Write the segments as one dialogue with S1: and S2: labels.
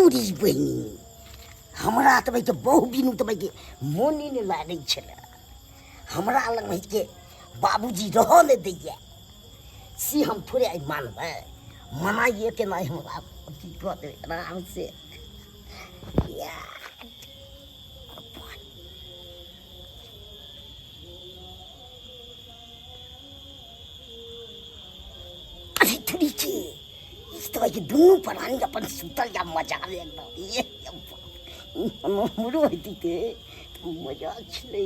S1: तोरी बहिनी हमरा तऽ भाइके बहु बिनु तऽ भाइके मोने नहि लागै छलै हमरा लग भाइके बाबूजी रहऽ नहि दैए से हम थोड़े आइ मानबै मनाइए के नहि हमरा अथी कऽ देबै आरामसँ या अरे थोड़ी छी ई तऽ भाई दुनू प्राणी अपन सुतल जा मजा ले एकदम ये हमरो होती ते मजा छलै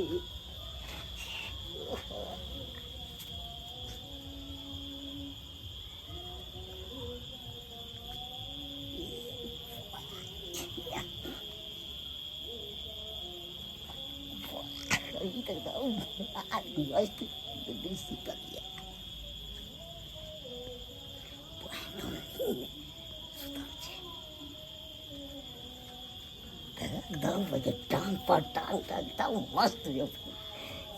S1: ई तऽ एकदम मस्त सुतल यऽ एकदम बजे टांग पर टांग तऽ एकदम मस्त यऽ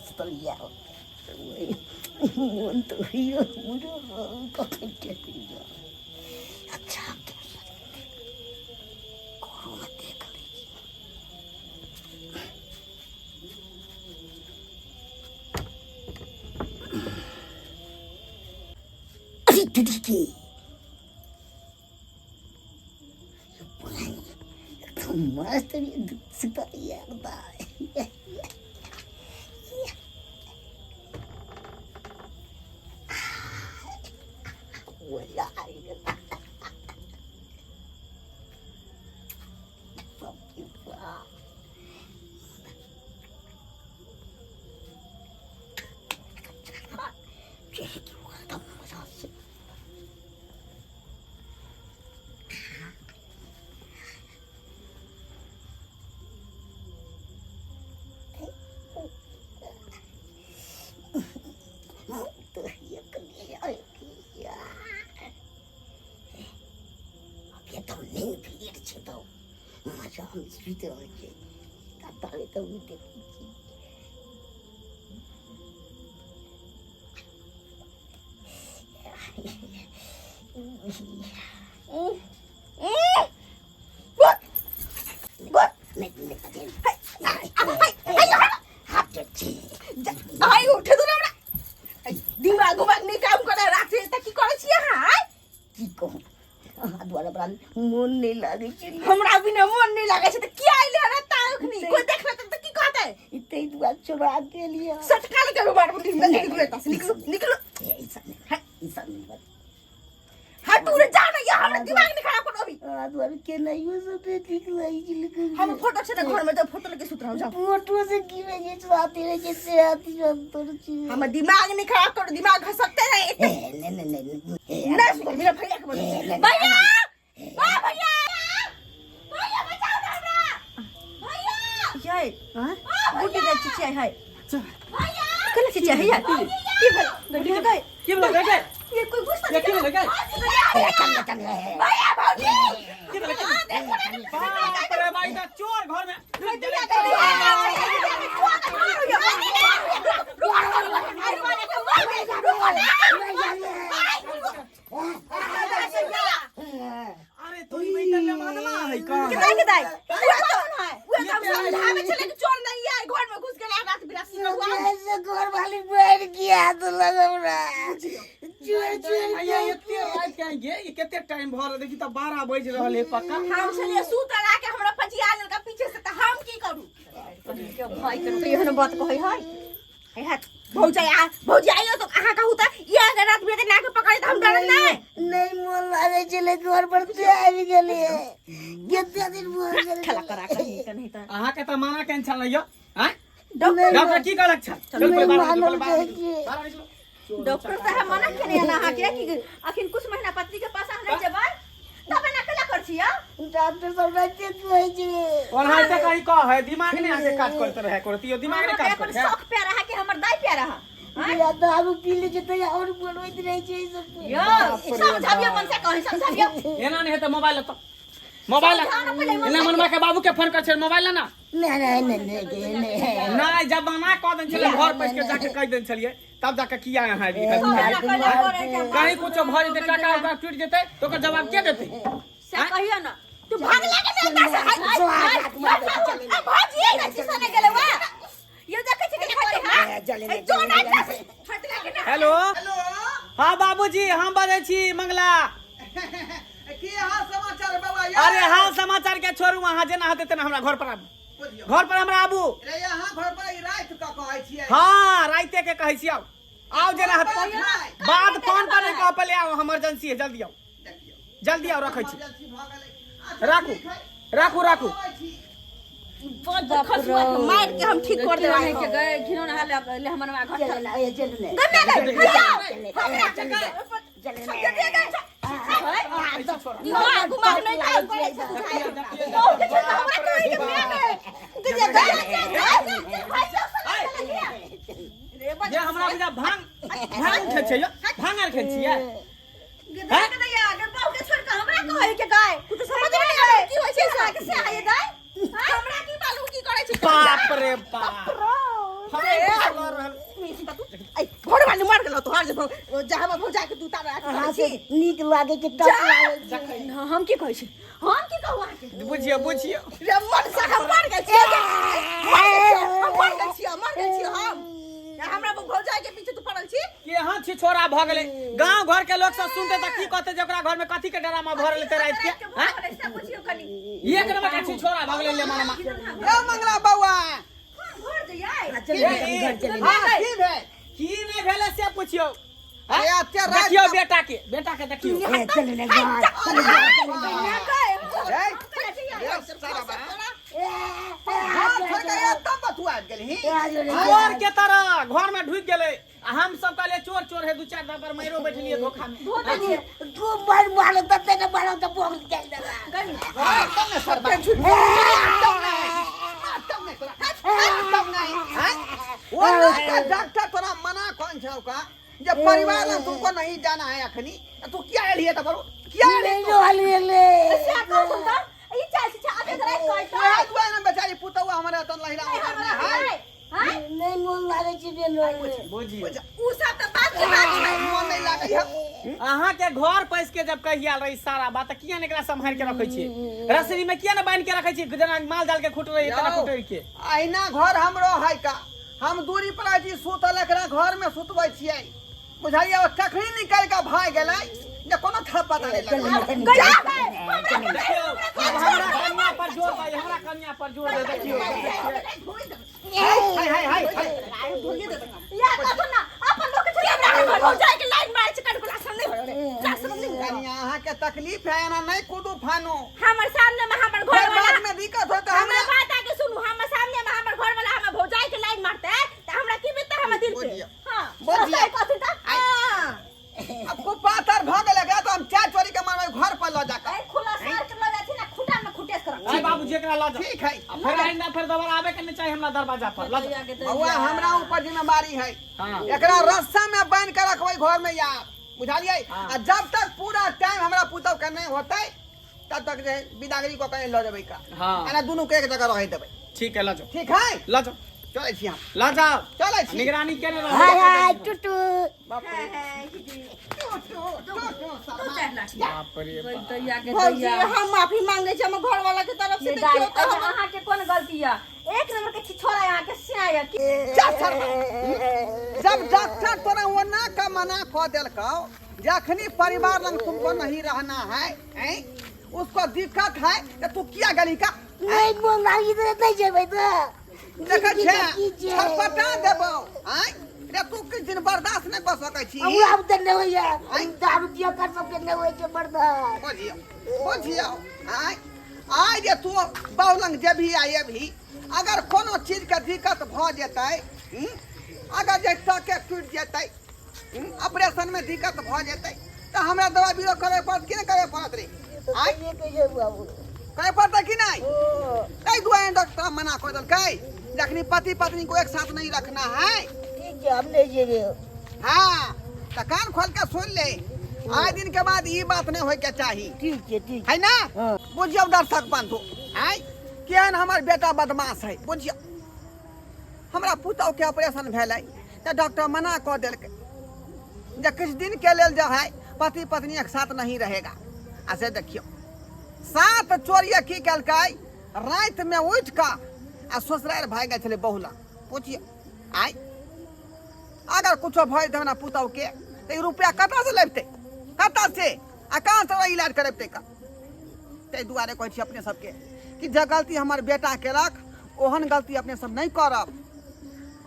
S1: सुतल यऽ मोन तऽ होइए हमरो कखन टेकरी अच्छा घरोमे देख लै छी अरे दीदी के एकदम मस्त सुतल मजा आबि गेल बाप रे बाप। एकदम मजा से एकदम नींद भीड़ छै तऽ मजा हम सुति रहल छियै ताले तऽ ओ देखै छी
S2: आइ उठे दू हमरा दिमाग उमाग नहि काम करे राति तऽ की करै छी अहाँ आइ
S1: की कहू अहाँ दुआरे हमरा मोन नहि लागै छै
S2: हमरा बिना मोन नहि लागै छै तऽ किया अइले हन एतऽ अखनी कोइ देखले तऽ की कहतै
S1: ताहि दुआरे चोरा गेलियै
S2: सटका लगे मारब निकलू एतऽ से निकलू निकलू
S1: ई सब नहि ई सब नहि बात
S2: हटू रे जाओ ना यहाँ हमरा दिमाग नहीं खराब करो अभी
S1: अहाँ दुआरे केनाइयो सब नहि ठीक लागै छै लेकिन
S2: हम फोटो छै ना घर में जब फोटो लेके सुत रहू जाओ
S1: फोटो से की होइ छै स्वाति रहै छै से अथी अंतर छै
S2: हमर दिमाग नहीं खराब करो दिमाग घसकते रहे
S1: ए, नहि नहि नहि नहि, ए,
S2: नहीं सुधर मेरा भैया के बोलो भैया ओ भैया भैया बचाओ ना हमरा भैया
S3: ये गुड्डी के चिचिया है
S2: भैया
S3: कला चिचिया है यार की भेल गुड्डी के
S4: की भेल गए
S3: ये कोई घुस
S4: ये की भेल गए
S1: ए, चल चल ए,
S2: भैया भौजी
S4: की भेल बाप रे भाई त चोर घर में अरे तोरी बैठल ले मानला है का
S1: ऐसे घर वाली बैठ गया तो लग हमरा चोर चोर
S4: भैया एते रात के गे ई कते टाइम भ रहल देखी त 12 बज रहल है पक्का
S2: हम छलियै सुतल आके हमरा पजिया लेलका पीछे से तऽ हम की करू
S3: भाई के तो एहन बात कहै है
S2: हे हट भौजाई आ भौजी आइयो तो अहाँ कहू तऽ ई अगर रात बिरात नाक पकड़े तऽ हम डरब नहि
S1: नहीं मोन लागे छलै घर पर से आबि गेलियै कते दिन भऽ गेल
S3: खेला करा कहीं के नहीं तऽ
S4: अहाँ के त माना केन छल यौ हैं
S3: डॉक्टर
S4: डॉक्टर की कहलक छल चल
S1: नहीं
S4: पहिले बाहर निकलो,
S1: मानल
S4: पहिले बाहर
S1: जाइ
S4: निकलो,
S1: छै।
S4: बाहर निकलो।
S3: डॉक्टर साहब मना केने हन अहाँ के कि अखन कुछ महीना पत्नी के पास अहाँ नहीं जेबै तब एना केला कर छियै
S1: डॉक्टर सब राइते कहै छै
S4: ओनाहिते कहीं कह है दिमाग नहि अहाँके काज करैत रहै करत यौ दिमाग नहि
S3: अहाँके
S4: काज
S3: अपन
S4: करैत है
S3: शौख प्यारा है कि हमर दाई प्यारा है
S1: या दारू पी लै छै तऽ आओर बोलबैत रहै छै ई सब
S3: यौ समझाबियो मन से कहीं समझाबियो
S4: एना नहि हेतै मोबाइल लऽ मोबाइल एना मनमा के बाबू के फोन कर छै मोबाइल ना
S1: नहि नहि नहि नहि नहि
S4: नहि जमाना कऽ देने छलियै घर बैस के जाके कहि देने छलियै तब जाके किया अहाँ आबि गेलियै? कहीं कुछो भऽ जेतै टाका उका टूटि जेतै तऽ ओकर जवाब के देतै
S3: से कहियो ना
S2: तू भागला के
S4: बाबूजी, हम बजै छी मंगला।
S5: की हाल समाचार बाबा यौ?
S4: अरे हाल समाचार के छोड़ू, अहाँ जेना हेतै तेना हमरा घर पर आबू।
S5: बुझियौ।
S4: घर पर हमरा आबू।
S5: रे अहाँ घर पर ई राति कऽ कहै छियै?
S4: हाँ, राइते के कहै छी, आउ आउ जेना हेतै।
S5: फोन पर
S4: बाद फोन पर नहीं कह, पहिले आउ, इमरजेंसी है, जल्दी आउ।
S5: देखियौ।
S4: जल्दी आउ, रखै छी।
S5: इमरजेंसी भऽ गेलै। अच्छा,
S4: राखू।
S5: ठीक है।
S4: राखू राखू।
S5: अबै छी।
S3: मार के हम ठीक कर देबै।
S2: के गए घिनौना हाल ले हमर घर।
S1: चल ना, ए, चल ने।
S3: गन्ना गए भैया।
S1: चल ने, चल ने।
S3: दिमाग घुमा नहीं खाए बहुत अच्छा हमरा कहे के मैं गए गए गए गए भाई रे।
S4: जे हमरा बुझा भांग भांग उठै छै यौ, भांग आर खाइ छियै?
S3: गधा के दैया अगर बहु के छोड़ के हमरा कहे के गाय कुछ समझ में नहीं आवे की होय छै से के से आए गाय। हमरा की मालूम की करे छै।
S4: बाप रे बाप, हमरा ई रहल।
S3: ऐ घर वाली मर गेलो तोहर जे जा हम भौजा के दूता राख
S1: अहाँ से नीक लागे छै, टक लागे छै।
S3: हम की कहै छी, हम की कहू अहाँके?
S4: बुझियौ बुझियौ।
S3: रे मन से हम मर गेल छियै, हम मर गेल छियै, मर गेल छियै हम। हमरा भौजाई के पीछे तू पड़ल छी।
S4: केहन छिछोरा भऽ गेलै? गांव घर के लोग सब सुनते तऽ की कहते जे ओकरा घर में कथी के ड्रामा भऽ रहल छै राति के? हैं?
S3: से बुझियौ कनी।
S4: एक नंबर के छिछोरा भऽ गेलै ले मामा।
S5: ए मंगला बौआ।
S3: घर जइयै।
S1: चल ने, कनी घर चल ने।
S5: हाँ, की भेल?
S4: की नहि भेलै से पुछियौ। हैं?
S5: अरे एते राति
S4: देखियौ बेटा के, बेटा के देखियौ।
S1: ए, चल ने घर, चल ने घर, चल ने घर।
S5: ए, रे सारा बा। घर छोड़ के एतऽ बथुआ आबि गेलही?
S4: चोर के तरह घर में ढुक गेलै आ हम सब कहलियै चोर चोर है, दू चार दाबर मारियो बैठलियै धोखा में।
S1: तू मार मारो तते ने मारो तऽ बोल गेल देला।
S5: तब ने सरबा। तब नहि। तब नहि तोरा। तब नहि। हैं? वो ना डॉक्टर तोरा मना कौन छौ का जे परिवार में तुमको नहीं जाना है अखनी, तू किया एलिए? त बरो किया एलिए
S1: नहीं
S5: तू?
S1: रहल गेलै।
S3: से कहू त ई चाल छै आबे त राति कहै
S5: वएह दुआरे ने बेचारी पुतौआ हमरा तन लहिरा उतरने है।
S3: हां।
S1: नहीं मोन लागे छै बेन।
S4: बुझियौ।
S3: उ सब त बात के बात छै।
S5: मोन नहीं लागै है।
S4: अहाँ के घर पैस के जब कहिया रही सारा बात, तऽ किया ने एकरा सम्हारि के रखै छियै? रसरी में किया ने बान्हि के रखै छियै, जेना माल जाल के खुट रही तेना
S5: यौ,
S4: कुटरि के?
S5: अहिना घर हमरो है का, हम दूरी पर रहै छी सुतल, एकरा घर में सुतबै छियै, बुझलियै? ओ कखनी निकलि कऽ भागि गेलै जे कोनो था पता नहि लगलै।
S3: गया।
S4: देखियौ, आब हमरा कनिया पर जोर दे, हमरा कनिया पर जोर दे, देखियौ।
S5: हाय हाय हाय हाय।
S3: या कहू ना अपन लोग के छोड़ हमरा घर भौजाई के लाइन मारै छै, कन क्लास नहीं होय रे, क्लास नहीं होय।
S5: कनिया, अहाँके तकलीफ है, एना नहीं कूदू फानू।
S3: हमर सामने में हमर घर
S5: फेर
S3: वाला
S5: बाद में दिक्कत होत।
S3: हमरा
S5: हमरा
S3: बात आके सुनू, हमर सामने में हमर घर वाला हमर भौजाई के लाइन मारते त हमरा की बीतते हमर दिल पे?
S5: बुझियौ।
S3: हां।
S5: बुझियौ।
S3: कथि त हां।
S5: अब कुपातर भऽ गेलै एकरा तऽ हम चाय चोरी के मारबै घर पर लऽ जाकऽ।
S3: ए खुला सार के लऽ जाइ छी ना, खुटा में खुटेस करब।
S4: आय बाबू, जेकरा लऽ जाओ।
S5: ठीक है।
S4: आ फेर आइंदा फेर दोबारा आबे के नहीं चाही हमरा दरवाजा पर, लऽ जाओ।
S5: बौआ, हमरा ऊपर जिम्मेवारी है।
S4: हाँ।
S5: एकरा रस्सा में बांध के रखबै घर में यार, बुझलियै?
S4: हाँ।
S5: आ जब तक पूरा टाइम हमरा पुतहु के नहीं होतै तब तक जे बिदागरी कऽ के लऽ जेबै एकरा।
S4: हाँ।
S5: एना दुनू के एक जगह रहै देबै।
S4: ठीक है, लऽ जाओ।
S5: ठीक है।
S4: लऽ जाओ।
S5: चलै छी हम।
S4: लऽ जाओ।
S5: चलै छी।
S4: निगरानी केने रहबै।
S1: हाय हाय टुटू।
S5: बाप रे। टू, टू, टू, टू, साला।
S4: बाप रे बाप।
S3: भौजी, हम माफी मांगे छी हमर घर वाला के तरफ से। देखियौ त
S2: अहाँ के कोन गलती है? एक नंबर के छिछोरा यहाँ के सिया है।
S5: जा शर्मा। जब डॉक्टर तोरा ओना का मना कऽ देलकौ, जखनी परिवार लंग तुमको नहीं रहना है, हैं? उसको दिक्कत है तो तू किया गली का?
S1: नहीं मोन लागी तऽ नहीं जेबै तऽ।
S5: देखै छे,
S1: की छै?
S5: छटपटा देबौ। आँय रे, तू किछु दिन बर्दाश्त नहि कऽ सकै छी?
S1: हमरा आब तऽ नहि होइया, दारू पियो कर सबके नहि होइ छै बर्दाश्त।
S5: बुझियौ बुझियौ। आँय आइ जे तू बहु लंग जेबही आ एबही, अगर कोनो चीजके दिक्कत भऽ जेतै, हूँ? अगर जे टके टूटि जेतै, हूँ? ऑपरेशनमे दिक्कत भऽ जेतै तऽ हमरा दवा बीरो करय पड़त कि नहि करय पड़त रे? आँय,
S1: कहिए कहिए बाबू।
S5: करे पड़तै कि नहि? ताहि दुआरे डॉक्टर मना कऽ देलकै, जखनी पति पत्नी को एक साथ नहीं रखना है।
S1: ठीक छै, हम नहि जेबै।
S5: हाँ, तऽ कान खोल के सुन ले, आइ दिन के बाद ई बात नहीं होय के चाही।
S1: ठीक छै, ठीक।
S5: है ना?
S1: हाँ।
S5: बुझियौ दर्शक बंधु, आइ केहन हमर बेटा बदमाश है। बुझियौ, हमरा पुतहु के ऑपरेशन भेलै तऽ डॉक्टर मना कऽ देलकै जे किछु दिन के लेल जो है पति पत्नी एक साथ नहीं रहेगा। आ से देखियौ, सात चोरिया की केलकै, रातिमे उठि कऽ आ ससुरारि भागि गेल छलै बहुला। पूछियौ, आइ अगर कुछो भऽ जेतै हमरा पुतहु के तऽ ई रुपया कतऽसँ लबितै, कतऽ से आ कहाँ से इलाज करेबतै का? ताहि दुआरे कहै छी अपने सबके कि जे गलती हमर बेटा केलक ओहन गलती अपने सब नहि करब।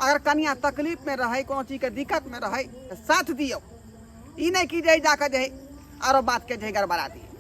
S5: अगर कनिया तकलीफमे रहै, कोनो चीजके दिक्कतमे रहै, तऽ साथ दियौ। ई नहि कि जे जाकऽ जे आरो बातके जे गड़बड़ा दियौ।